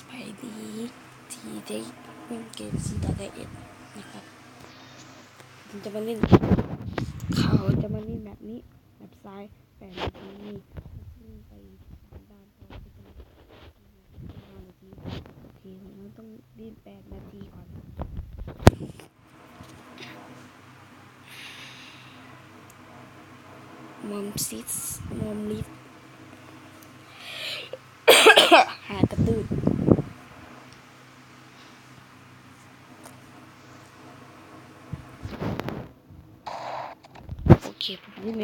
ໄປດີທີ່ໄດ້ເກມ ສີ່ຕໍ່ເອັດ ນະຄັບ. ເຮົາຈະມາຫຼິ້ນ ເຮົາຈະມາຫຼິ້ນແມບນີ້ ແມບຊາຍ ແປດນາທີ ໄປສາມດ່ານ ເພາະວ່າຈະເປັນຫ້ານາທີ. ໂອເຄ ເຮົາຕ້ອງຫຼິ້ນແປດນາທີກ່ອນ. ມອມຊິດ ມອມລິດ ຫາກະຕຸ້ນ. ໂອເຄ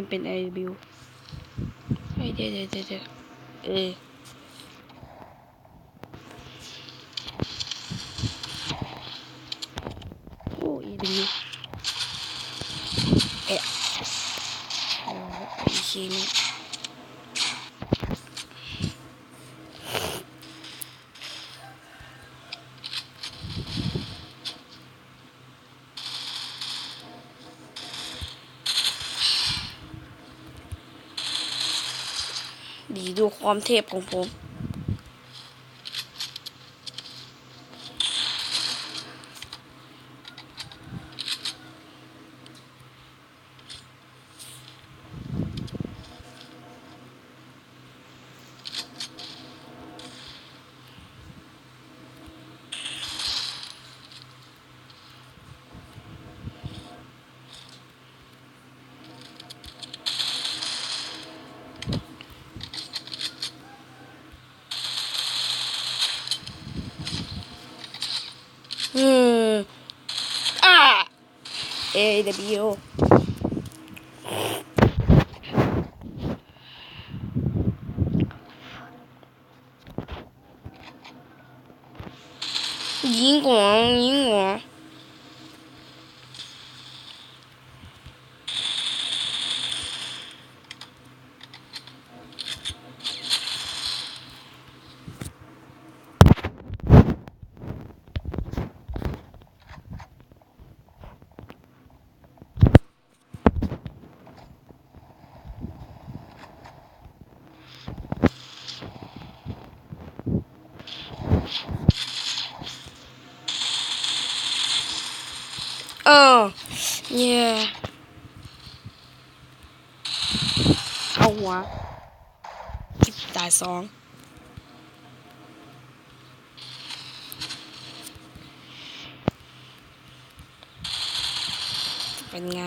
ເປັນໄອບິວ ເອີ ໂອ້ ເອດີ ເອະ ໂອເຄ ນີ້ ດີ ດູຄວາມເທບຂອງຜົມ. ອືມ ອາ ເອດັບເບິນຢູ ຍິງກວ່າ ຍິງກວ່າ. ເອີ ເຢ້ ເອົາຫົວ ຕາຍສອງ. ເປັນໄງ?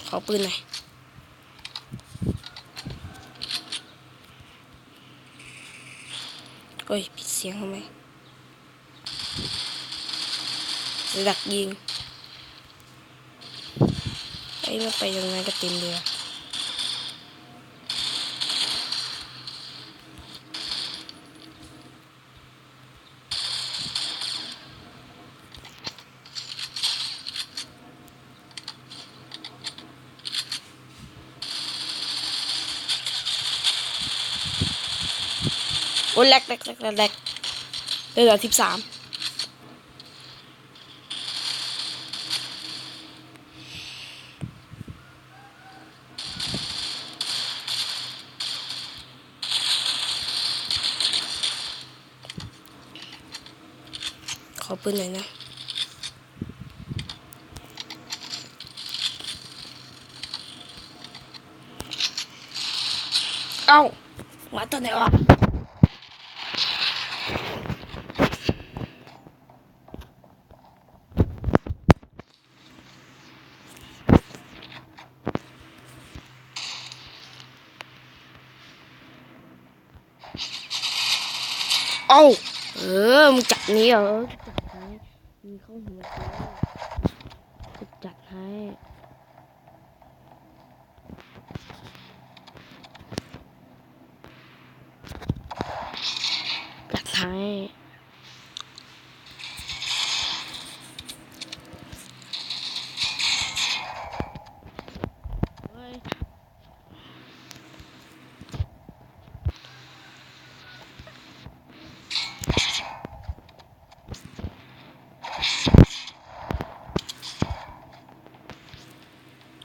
ຂໍປືນໜ່ອຍ. ໂອ້ຍ ປິດສຽງທຳໄມ? ຈະດັກຍິງ. ເອີຍ ມັນໄປທາງໃນກະເຕັມເລີຍ. ໂອ້ຍ ແລັກ ແລັກ ເຫຼືອສິບສາມ. ຂໍປືນໜ່ອຍນະ. ເອົ້າ ມາຕອນໃດວະ? ເອົ້າ ເອີ ມຶງຈັບນີ້ ເອີ ຈັບໃຫ້ ມີເຂົ້າຫົວ ຈັດໃຫ້ ຈັດໃຫ້.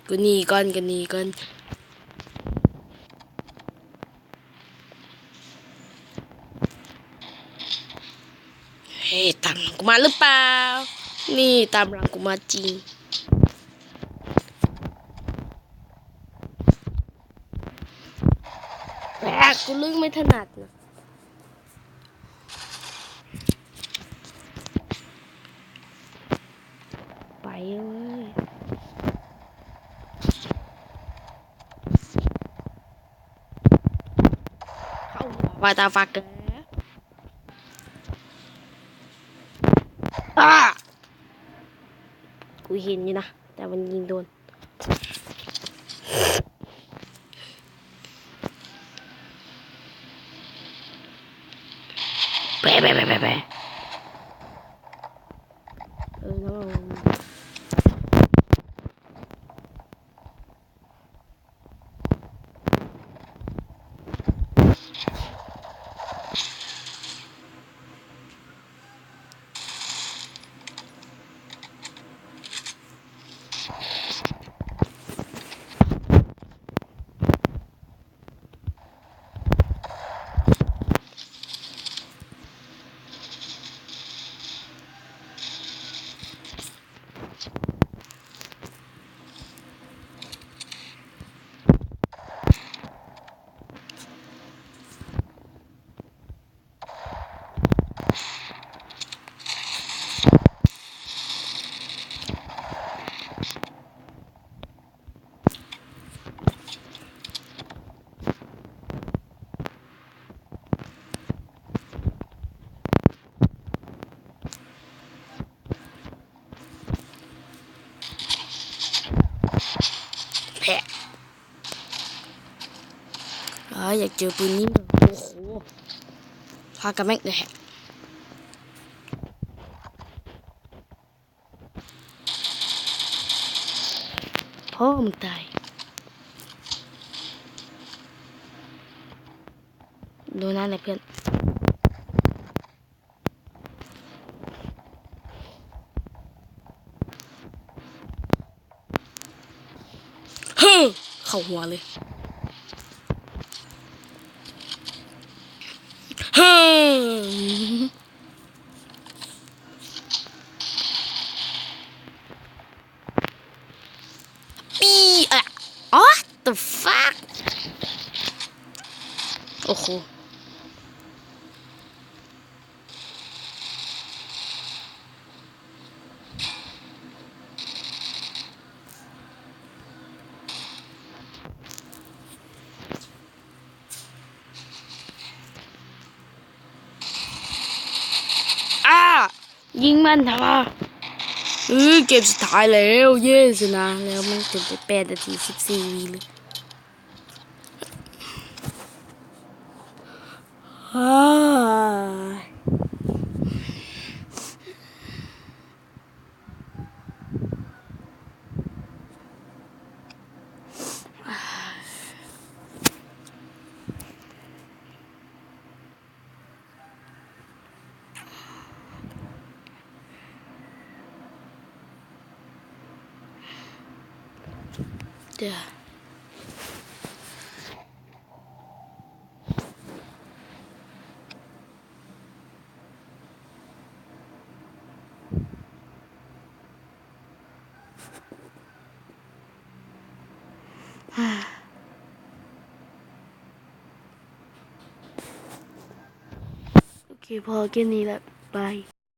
ກະໜີກ່ອນ ກະໜີກ່ອນ. ມາຫຼືເປົ່າ? ນີ້ຕາມຫຼັງກູມາຈິງ. ແບກ ກູລຶ້ງໄມ່ຖະໜັດນະ. ໄປເລີຍ. ເຂົ້າຫົວ what the fuck. ອ້າ ກູເຫັນຢູ່ນະ ແຕ່ມັນຍິງໂດນ. ແປະ ແປະ ແປະ ແປະ ແປະ ເອີ ລະວັງ. ແພະ ເອີ ຢາກເຈີປືນຍິງ. ໂອ້ໂຫ ພາກັນແມ່ນແຫຼະ. ພໍ່ມຶງຕາຍ. ໂດນນັ້ນແຫຼະເພື່ອນ. ເຮີ ເຂົ້າຫົວເລີຍ. ເຮີ ປີ ອະ what the fuck. ໂອ້ໂຫ. ອ້າ ຍິງມັນແທ້ວ່າ. ເອີ ເກມສຸດທ້າຍແລ້ວ ເຢ້ ຊະນະແລ້ວ. ມັນຈົນໄປແປດນາທີສິບສີ່ວິເລີຍ. ໂອເຄ ພໍແຄ່ນີ້ແຫຼະ ບາຍ.